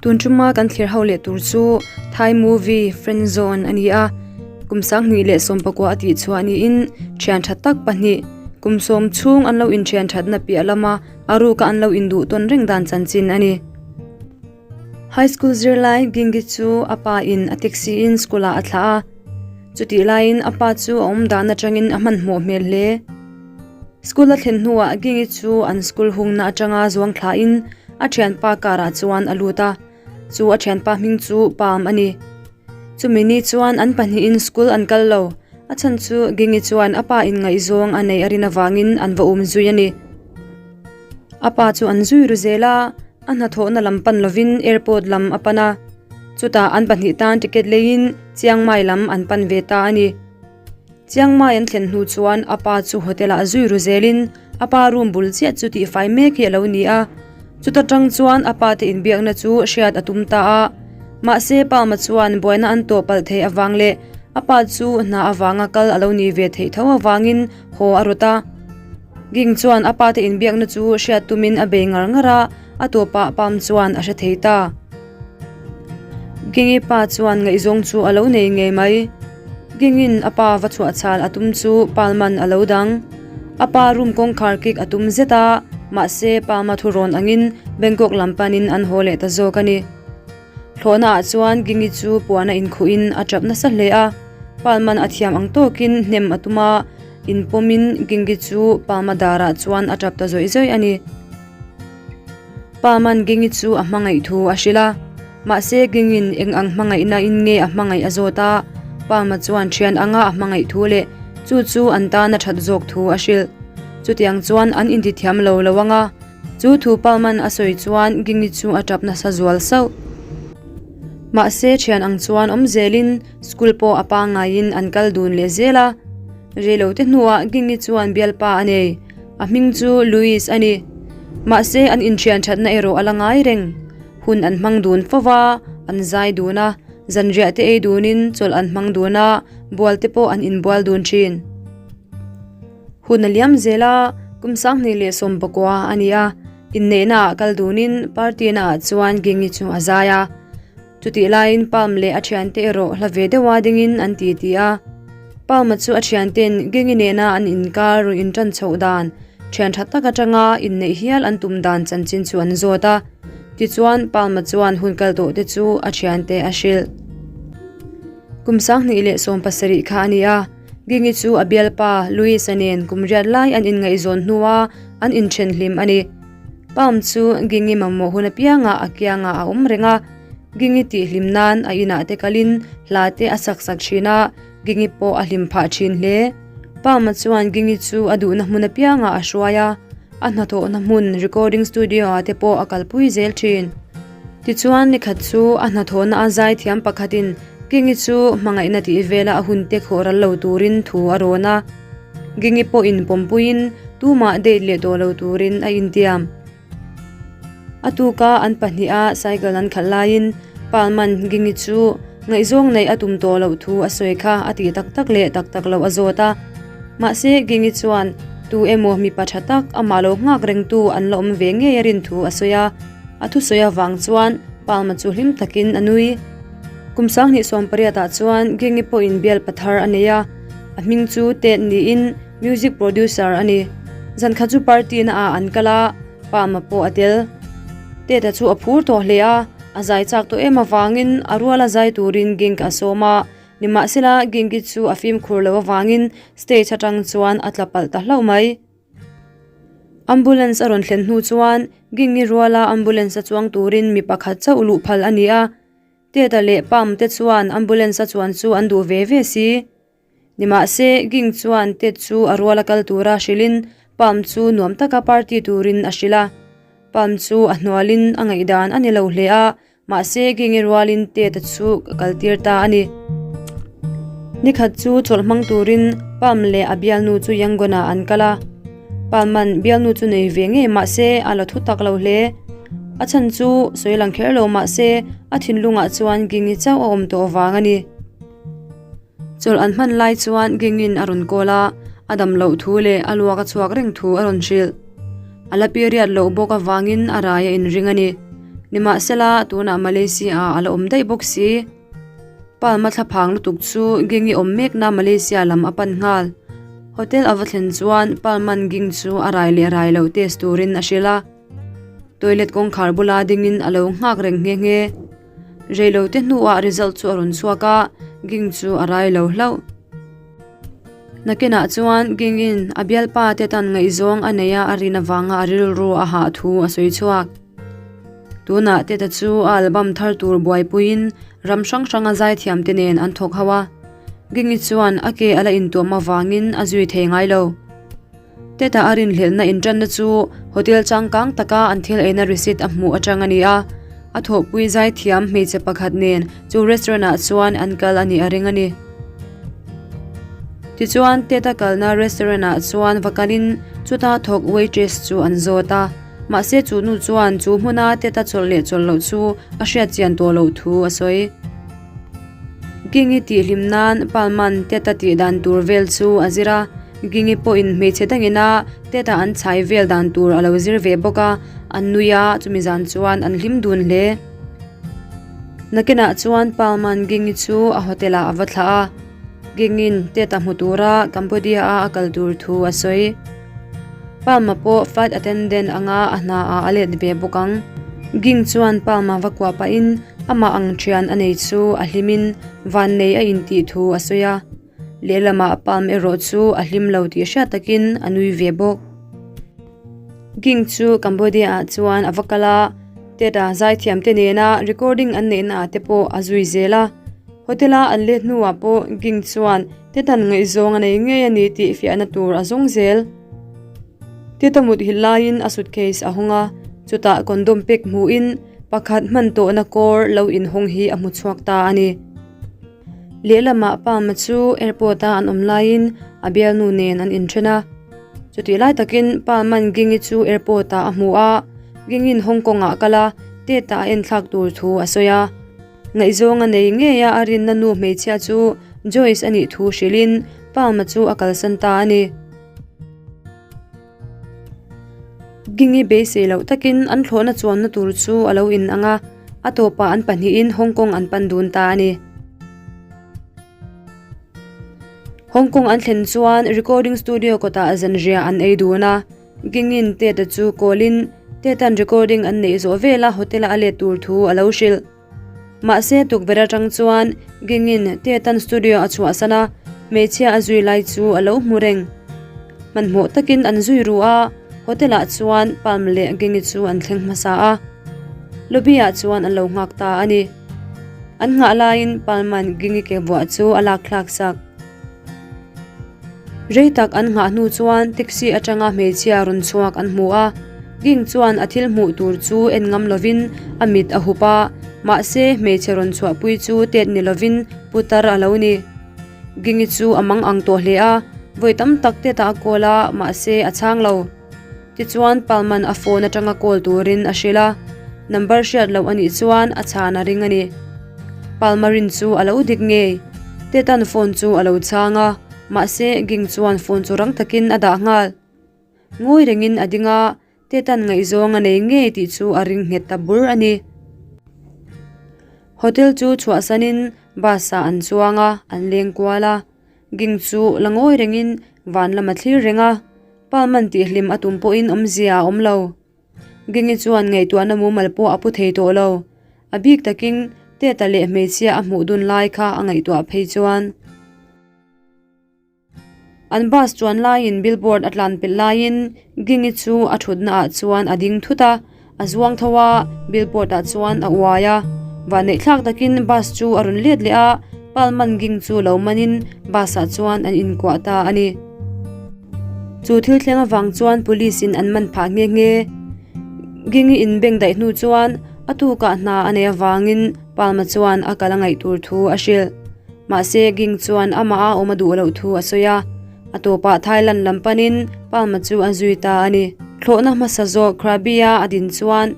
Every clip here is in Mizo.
Tun tuma kan thlir ho leh tur chu Thai movie Friend Zone a ni a, kum 2019 a tih chhuah niin thian tha tak pahnih kum sawm chhung an lo inthian thatna piah lama a ruka an lo induh tawn reng dan chanchin a ni. High school zirlai Gingi chu a pa in a taxi in school ah a thlah a, chutih laiin a pa chu a awm dan atangin a hmanhmawh hmel hle. School a thlen hnuah Gingi chu an school hungna atanga zuang thlain a thianpa car ah chuan a lut a, chu a thianpa hming chu Pam a ni. Chumi ni chuan an pahnihin school an kal lo, a chhan chu Gingi chuan a pa in ngaihzawng a neih a rin avangin an va um zui a ni. A pa chu an zui ru zel a, a hnathawhna lam pan lovin airport lam a pan a, chutah an pahnih tan ticket leiin Chiang Mai lam an pan ve ta a ni. Chiang Mai an thlen hnu chuan a pa chu hotel ah zui ru zelin a pa room bul chiah chu tihfai mek hi a lo ni a, chuta tang chuan a pa te inbiakna chu hriat a tum ta a. Mahse Palma chuan buaina an tawh palh theih avang leh a pa chu hna avanga kal a lo ni ve theih tho avangin haw a rawt a. Ging chuan a pa te inbiakna chu hriat tumin a bei ngar ngar a, a tawpah Palm chuan a hre thei ta. Gingi pa chuan ngaihzawng chu a lo nei ngei mai. Gingin a pa va chhuah chhal a tum chu Palman a lo dang. A pa room kawngkhar kik a tum zet a, mahse Palma thu rawn angin Bangkok lam panin an haw leh ta zawk a ni. Thlawhna ah chuan Gingi chu puan a inkhuhin a tap nasa hle a, Palman a thiam ang tawkin hnem a tum a, inpawmin Gingi chu Palma darah chuan a tap ta zawih zawih a ni. Palman Gingi chu a hmangaih thu a hrilh a, mahse Gingin eng ang hmangaihna in nge a hmangaih a zawt a, Palma chuan thian anga a hmangaih thu leh chu chu an tan a that zawk thu a hrilh. Chutiang chuan an intithiam lo lo ang a, Chu thu Palman a sawi chuan Gingi chu a tap nasa zual sauh. Mahse thian ang chuan awm zelin school pawh a pangaiin an kal dun leh zel a. Reilote hnuah Gingi chuan bialpa a nei. A hming chu Louis a ni. Mahse an inthian thatna erawh a la ngai reng. Hun an hmang dun fo va, an zai dun a, zanriah te ei dunin chawlh an hmang dun a, bual te pawh an inbual dun thin. Hun a liam zel a, kum 2019 a ni a, inneihna ah kal dunin party na ah chuan Gingi chu a zai a. Chutih laiin Palm leh a thiante erawh hla ve deuha dingin an ti ti a. Palm-a chu a thianten Gingi nena an inkar rawn intan chhoh dan, thian tha tak atanga inneih hial an tum dan chanchin chu an zawt a. Tichuan Palm-a chuan hun kal tawh te chu a thiante a hrilh. Kum 2017 kha a ni a. Gingi chu a bialpa Louis-a nen kum riat lai an inngaihzawn hnua an inthen hlim a ni. Palm chu Gingi mamawh hun apiangah a kiangah a awm reng a, Gingi tih hlim nan a inah te kalin hla te a sak sak thin a, Gingi pawh a hlim phah thin hle. Palm-a chuan Gingi chu a duhna hmun apiangah a hruai a, a hnathawhna hmun recording studio-ah te pawh a kalpui zel thin. Tichuan nikhat chu a hnathawhna a zaithiam pakhatin Gingi chu hmangaihna tih vela a hunte khawh ral lo turin thu a rawn a. Gingi pawhin pawmpuiin tumah date leh tawh lo turin a intiam. A tuka an pahniha cycle an khalh laiin Palman Gingi chu ngaihzawng neih a tum tawh loh thu a sawi kha a tih tak tak leh tak tak loh a zawt a. Mahse Gingi chuan tu emaw mipa tha tak amah lo nghak rengtu an la awm ve ngei a rin thu a sawi a. A thusawi avang chuan Palma chu hlim takin a nui. Kum 2018 ah chuan Gingi pawhin bial pathar a nei a, a hming chu Ted niin music producer a ni. Zan khat chu party na ah an kal a, Palma pawh a tel. Ted-a chu a phur tawh hle a, a zai chak tawh em avangin a ruala zai turin Ging a sawm a, nimahsela Gingi chu a fimkhur lo avangin stage atang chuan a tla palh ta hlauh mai. Ambulance a rawn thlen hnu chuan Gingi ruala ambulance a chuang turin mi pakhat chauh luh phal a ni a. Teta leh Pam te chuan ambulance a chuan chu an duh ve ve si. Nimahse, Ging chuan Ted chu a ruala kal tura hrilhin Pam chu nuam taka party turin a hrilh a. Pam chu a hnualin a ngaihdan a ni lo hle a, Mahse Gingi rualin Ted-a chu ka kaltir ta a ni. Nikhat chu chawlh hmang turin Palm leh a bialnu chu Yangon-ah an kal a. Palm-a'n bialnu chu nei ve ngei mahse a la thu tak lo hle. A chhan chu sawi lang kher lo mahse a thinlungah chuan Gingi chauh a awm tawh vang a ni. Chawlh an hman lai chuan Gingin a rawn call a, a dam loh thu leh a luak a chhuak reng thu a rawn hrilh. A la period loh bawk avangin a rai a inring a ni. Nimahsela, tunah Malaysia-ah a la awm daih bawk si. Palm-a thlaphang lutuk chu Ging-i awm mekna Malaysia lam a pan nghal. Hotel a va thlen chuan Palm-a'n Ging chu a rai leh rai loh test turin a hrilh a. Toilet kawngkhar bula dingin a lo nghak reng nghe nghe. Reilote hnuah result chu a rawn chhuak a, Ging chu a rai lo hlauh. Nakinah chuan Ging-in a bialpa te tan ngaihzawng a nei a a rin avanga a rilru a hah thu a sawi chhuak. Tunah Teta chu a album thar tur buaipuiin ram hrang hranga zaithiam te nen an thawk ho a. Ging-i chuan a ke a la intuam avangin a zui thei ngai lo. Teta a rinhlelhna inṭanna chu hotel changkang taka an thil eina receipt a hmuh aṭang a ni a, a thawhpui zaithiam hmeichhe pakhat nen chu restaurant ah chuan an kal a nih a ring a ni. Tichuan, Teta kalna restaurant ah chuan va kalin chuta thawk waitress chu an zawt a, mahse chu nu chuan chu hmuna Teta chawlh leh chawlh loh chu a hriatchian tawh loh thu a sawi. Gingi tihhlim nan Palman Teta tih dan tur vel chu a zir a, Gingi pawhin hmeichhe dangina Teta an chhai vel dan tur a lo zir ve bawk a, an nui a, chumi zan chuan an hlim dun hle. Nakinah chuan Palman Gingi chu a hotel ah a va thlah a, Gingin Teta hmu tura Cambodia a a kal tur thu a sawi. Palma pawh flight attendant anga a hna ah a let ve bawk ang. Ging chuan Palma va kuah pahin amah ang thian a nei chu a hlimin vannei a intih thu a sawi a. Lehlamah Palm erawh chu a hlim lo tih hriat takin a nui ve bawk. Ging chu Cambodia ah chuan a va kal a, Ted-a zaithiam te nena recording an neihna ah te pawh a zui zel a. Hotel-a an let hnuah pawh Ging chuan Tetan ngaihzawng a nei ngei a ni tih fiahna tur a zawng zel. Teta mut hilh laiin a suitcase a hawng a, chutah condom pack hmuhin pakhat hman tawhna kawr lo inhawng hi a hmu chhuak ta a ni. Lehlamah Palma chu airport-a an awm laiin a bialnu nen an inthen a. Chutih lai takin Palma'n Gingi chu airport-ah a hmu a, Gingi'n Hong Kong-ah a kal a, Teta a enthlak tur thu a sawi a. Ngaihzawng a nei ngei a, a rinna nu hmeichhia chu Joyce a nih thu hrilhin Palma chu a kalsan ta a ni. Gingi beisei loh takin an thlawhna chuanna tur chu a lo in ang a, a tawpah an pahnihin Hong Kong an pan dun ta a ni. Hong Kong an thlen chuan recording studio kawtah zanriah an ei dun a, Gingin Teta chu call-in Teta'n recording an neih zawh vela hotel-a a let tur thu a lo hrilh. Mahse tukverh atang chuan Gingin Teta'n studio a chhuahsan a, hmeichhia a zui lai chu a lo hmu reng. Hmanhmawh takin an zui ru a, hotel-ah chuan Palm leh Gingi chu an thleng hmasa a. Lobby-ah chuan an lo nghak ta a ni. An nghah laiin Palm-a'n Gingi ke vuah chu a lak thlak sak. Rei tak an nghah hnu chuan taxi atanga hmeichhia rawn chhuak an hmu a, King chuan a thil hmuh tur chu en ngam lovin a mit a hup a, mahse hmeichhe rawn chhuahpui chu tet ni lovin putar a lo ni. Gingi chu a mang ang tawh hle a, vawi tam tak tetah a call a, mahse a chhang lo. Tichuan Palman a phone atanga call turin a hrilh a, number hriat loh a nih chuan a chhan a ring a ni. Palma rin chu a lo dik ngei. Tetan phone chu a lo chhang a, mahse Ging chuan phone chu rang takin a dah nghal. Ngawi rengin a ding a, Tetan ngaihzawng a nei ngei tih chu a ring nghet ta bur a ni. Hotel chu chhuahsanin bus ah an chuang a, an leng kual a. Ging chu la ngawi rengin van lam a thlir reng a, Palman tihhlim a tum pawhin awmzia a awm lo. Gingi chuan ngaihtuahna mumal pawh a pu thei tawh lo. A bik takin Teta leh hmeichhia a hmuh dun lai kha a ngaihtuah phei chuan. An bus chuan laiin billboard a tlan pelh laiin Gingi chu a thutna ah chuan a ding thut a, A zuang tho a, billboard ah chuan a uai a. Vanneihthlak takin bus chu a rawn let leh a, Palman ging chu lo manin bus ah chuan an inkuah ta a ni. Chu thil thleng avang chuan police in an man phah nghe nghe. Gingi in beng daih hnu chuan a tukah hna a nei avangin Palma chuan a kal a ngaih tur thu a hrilh. Mahse Ging chuan amah a awm a duh loh thu a sawi a. A tawpah Thailand lam panin Palma chu a zui ta a ni. Thlawhna hmasa zawk Krabi-a a din chuan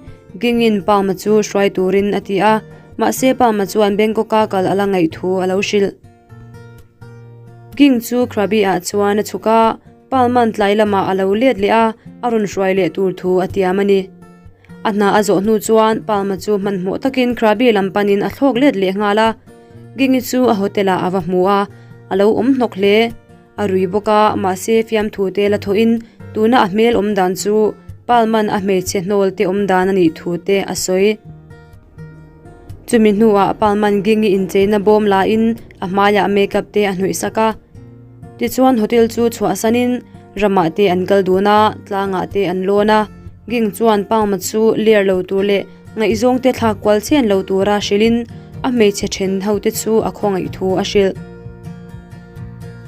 Ging-in Palma chu hruai turin a ti a, mahse Palma chuan Bangkok-a kal a la ngaih thu a lo hrilh. Ging chu Krabi-ah chuan a chhuk a, Palma'n tlai lamah a lo let leh a, a rawn hruai leh tur thu a tiam a ni. A hna a zawh hnu chuan Palma chu hmanhmawh takin Krabi lam panin a thlawk let leh nghal a. Gingi chu a hotel ah a va hmu a, a lo awm hnawk hle. A rui bawk a, mahse fiamthu te la thawhin tuna a hmel awm dan chu Palman a hmeichhe hnawl te awm dan a nih thu te a sawi. Chumi hnuah Palman Gingi incheina bawm lain a hmaiah makeup te a hnawih sak a. Tichuan hotel chu chhuahsanin ramah te an kal dun a, tlangah te an lawn a. Ging chuan Palma chu ler lo tur leh ngaihzawng te thlak kual chen lo tura hrilhin a hmeichhe then ho te chu a khawngaih thu a hrilh.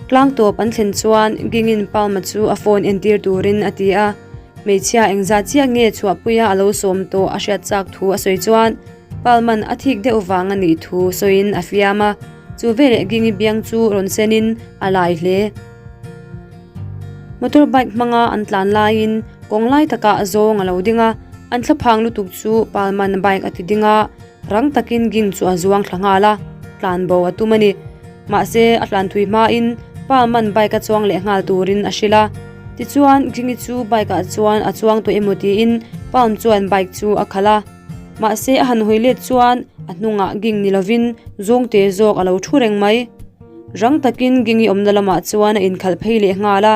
Tlang tawp an thlen chuan Gingin Palma chu a phone entir turin a ti a. Hmeichhia engzat chiah nge chhuahpuia a lo sawm tawh a hriat chak thu a sawi chuan Palman a thik deuh vang a nih thu sawiin a fiam a, chu veleh Gingi biang chu rawn senin a lai hle. Motor bike hmanga an tlan laiin kawng lai takah zawng a lo ding a, an thlaphang lutuk chu Palman bike a ti ding a, rang takin Ging chu a zuang thla nghal a, tlan bo a tum a ni. Mahse a tlan thui hmain Palman bike a chuang leh nghal turin a hrilh a. Tichuan Gingi chu bike ah chuan a chuang tawh emaw tiin Palm chuan bike chu a khalh a. Mahse a han hawi let chuan a hnungah Ging ni lovin zawngte zawk a lo thu reng mai. Rang takin Gingi awmna lamah chuan a inkhalh phei leh nghal a.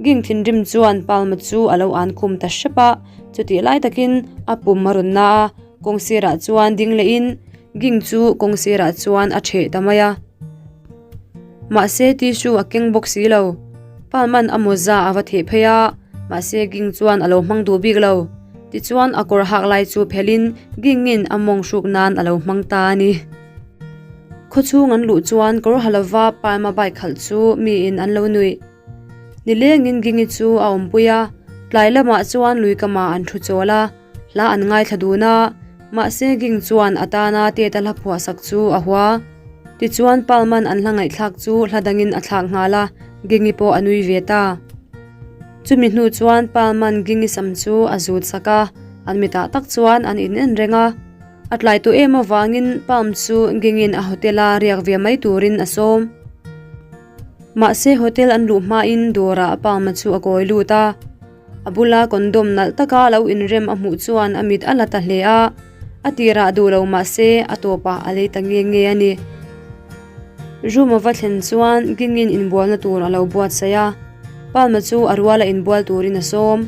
Ging thinrim chuan Palma chu a lo an khum ta hrep a, chutih lai takin a pum a rawn na a, kawng sirah chuan ding lehin Ging chu kawng sirah chuan a theh ta mai a. Mahse tissue a keng bawk si lo. Palman a mawza a va theh phei a, mahse Ging chuan a lo hmang duh bik lo. Tichuan a kawr hak lai chu phelhin Gingin a mawng hruk nan a lo hmang ta a ni. Khawchhung an luh chuan kawr ha lova Palma bike khalh chu miin an lo nuih. Nilengin Gingi chu a awmpui a, tlai lamah chuan lui kamah an thu chawl a, hla an ngaithla dun a, mahse Ging chuan a tana Teta hla phuahsak chu a hua. Tichuan Palman an hla ngaihthlak chu hla dangin a thlak nghal a, Gingi pawh a nui ve ta. Chumi hnu chuan Palman Gingi sam chu a zut sak a, an mitah tak chuan an inen reng a. A tlai tawh em avangin Palm chu Gingin a hotel a riak ve mai turin a sawm. Mahse hotel an luh hmain dawrah Palm-a chu a kawi lut a. A bula condom nalh taka lo inrem a hmuh chuan a mit a la ta hle a, a tirah duh lo mahse a tawpah a lei ta nge nge a ni. Room a va thlen chuan Gingin inbualna tur a lo buatsaih a, Palm-a chu a ruala inbual turin a sawm.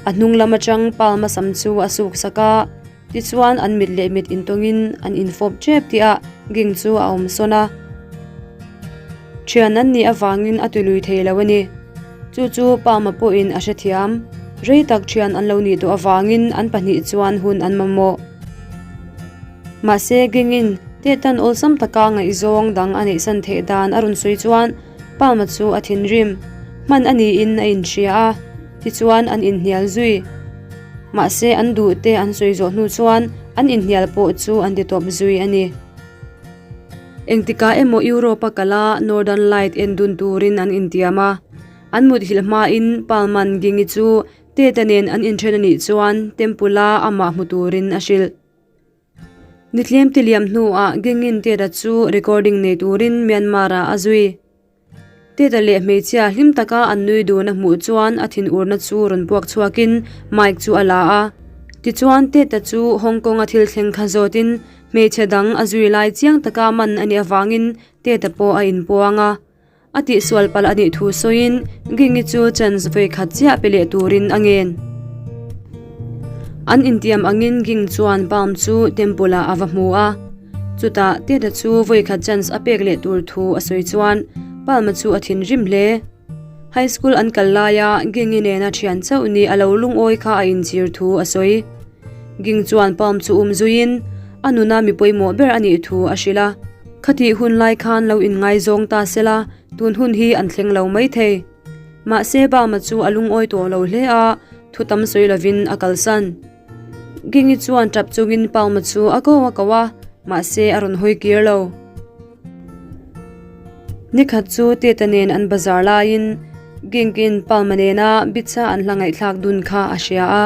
A hnung lam atang Palm-a sam chu a suk sak a. Tichuan an mit leh mit intawngin an infawp tep tih ah Ging chu a awm sawn a. Thian an nih avangin a tului thei lo a ni. Chu chu Pama pawhin a hrethiam. Rei tak thian an lo nih tawh avangin an pahnih chuan hun an mamawh. Mahse Gingin Tetan awlsam taka ngaihzawng dang a neihsan theih dan a rawn sawi chuan Pama chu a thinrim. Hman a niin a inhria a, tichuan an inhnial zui. Mahse an duh te an sawi zawh hnu chuan an inhnial pawh chu an ti tawp zui a ni. Engtikah emaw Europe a kal a Northern Light en dun turin an intiam a, an muthilh hmain Palman Gingi chu Teta nen an inthen a nih chuan Temple a amah hmu turin a hrilh. Nitlem ti liam hnuah Gingin Teta chu recording nei turin Myanmar ah a zui. Teta leh hmeichhia hlim taka an nui dun a hmuh chuan a thinurna chu rawn puak chhuakin mic chu a la a. Tichuan Teta chu Hong Kong a thil thleng kha zawtin hmeichhe dang a zui lai chiang taka man a nih avangin Teta pawh a inpuang a. A tihsual palh a nih thu sawiin Gingi chu chance vawi khat chiah pe leh turin a ngen. An intiam angin Ging chuan Palm chu temple ah a va hmu a. Chutah Teta chu vawi khat chance a pek leh tur thu a sawi chuan Palma chu a thinrim hle. High school an kal laia Gingi nena thian chauh ni a lo lungawi kha a inchhir thu a sawi. Ging chuan Palm chu um zuiin a nuna mi pawimawh ber a nih thu a hrilh a. Khatih hun lai khan lo inngaizawng ta sela tun hun hi an thleng lo maithei. Mahse Palma chu a lungawi tawh lo hle a, thu tam sawi lovin a kalsan. Gingi chuan tap chungin Palma chu a ko a ko a, mahse a rawn hawi kir lo. Nikhat chu Teta nen an bazar laiin Gingi'n Palma nena Bitsa an hla ngaihthlak dun kha a hria a.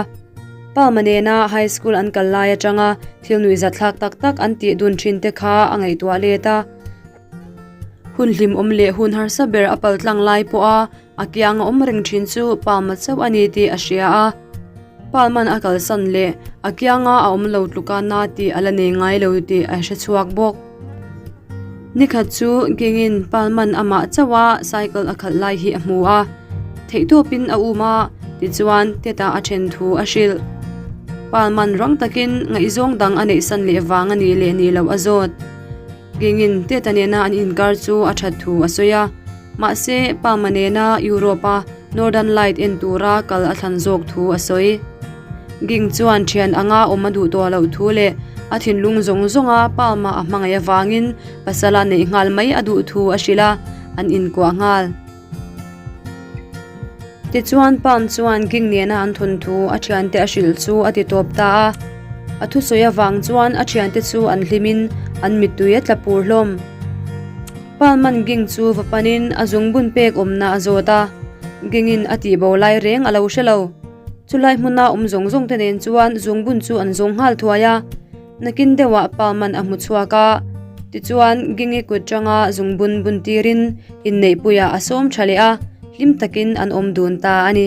Palma nena high school an kal lai atanga thil nuihzatthlak tak tak an tih dun thin te kha a ngaihtuah let a. Hun hlimawm leh hun harsa ber a paltlang lai pawha a kiang a awm reng thin chu Palma chauh a ni tih a hria a. Palm-a'n a kalsan leh a kianga a awm lo tluka na tih a la nei ngai lo tih a hre chhuak bawk. Nikhat chu Ging-in Palm-a'n amah chauh a cycle a khalh lai hi a hmu a, theihtawpin a um a, tichuan Tet-a a then thu a hrilh. Palm-a'n rang takin ngaihzawng dang a neihsan leh vang a nih leh nih loh a zawt. Ging-in Tet-a nena an inkar chu a that thu a sawi a. Mahse, Palma nena Europe-a Northern Light en tura kal a thlan zawk thu a sawi. Ging chuan thian anga awm a duh tawh loh thu leh a thinlung zawng zawnga Palma a hmangaih avangin pasal a neih nghal mai a duh thu a hrilh a, an inkuah nghal. Tichuan, Palm chuan Ging nena an thawn thu a thiante a hrilh chu a ti tawp ta a. A thusawi avang chuan a thiante chu an hlimin an mittui a tla pur hlawm. Palman Ging chu va panin a zungbun pek awmna a zawt a, Gingin a tihbo lai reng a lo hre lo. Chulai hmuna awm zawng zawng te nen chuan zungbun chu an zawng nghal thuai a, nakin deuhah Palman a hmu chhuak a, tichuan Gingi kut tanga zungbun bun tirin inneihpuiah a sawm tha leh a, hlim takin an awm dun ta a ni.